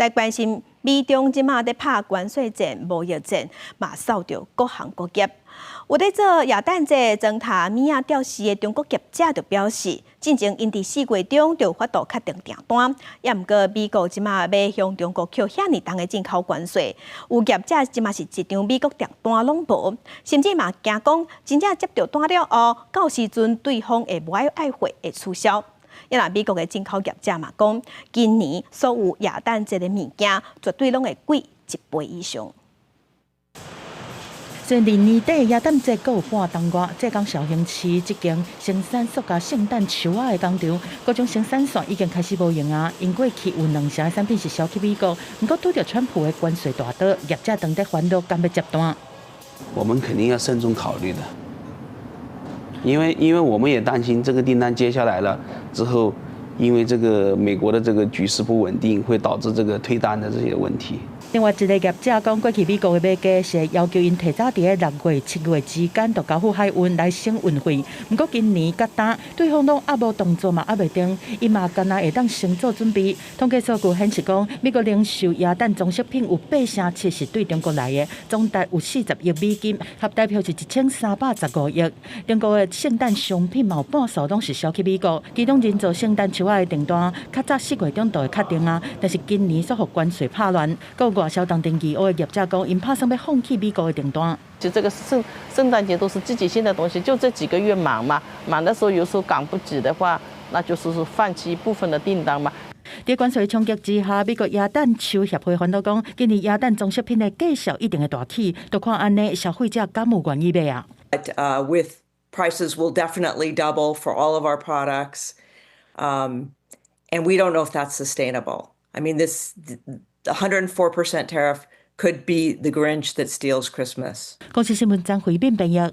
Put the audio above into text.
來關心美中這馬咧拍關稅戰、貿易戰，嘛掃著各行各業。有咧做耶誕節裝塔物仔吊飾的中國業者就表示，進前𪜶佇4月中就有法度確定訂單，也毋過美國這馬欲向中國扣遐爾重的進口關稅，有業者這馬是一張美國訂單攏無，甚至嘛驚講真正接著單了後，到時陣對方會無愛愛貨會取消。也若美國的進口業者嘛講，今年所有耶誕節的物件絕對攏會貴一倍以上。雖然離年底耶誕節閣有半冬外，浙江紹興市這間生產塑膠聖誕樹仔的工廠，各種生產線已經開始無閒啊。𪜶過去有兩成的產品是銷去美國，毋過拄著川普的關稅大刀，業者當咧煩惱敢欲接單。我們肯定要慎重考慮的，因為我們也擔心這個訂單接下來了之後，因為這個美國的這個局勢不穩定，會導致這個退單的這些問題。另外一個業者講，過去美國的買家是要求𪜶提早佇咧6月、7月之間就交付海運來省運費。毋過今年佮今，對方攏猶無動作嘛，猶未定，伊嘛敢若會當先做準備。統計數據顯示講，美國零售耶誕裝飾品有87%是對中國來的，總值有40億美金，合台票是1315億。中國的聖誕商品嘛有半數攏是銷去美國，其中人造聖誕樹仔的訂單，較早4月中就會確定啊，但是今年煞予關稅拍亂，閣有外銷當地義烏的業者講，𪜶拍算欲放棄美國的訂單。就這個聖誕節都是季節性的東西，就這幾個月忙嘛，忙的時候有時候趕不及的話，那就是說放棄一部分的訂單嘛。佇關稅衝擊之下，美國耶誕樹協會煩惱講，今年耶誕裝飾品的價數一定會大起，就看按呢消費者敢有願意買啊。 With prices will definitely double for all of our products, and we don't know if that's sustainable. I mean, this 104% tariff could be the Grinch that steals Christmas. 公視新聞張惠敏編譯。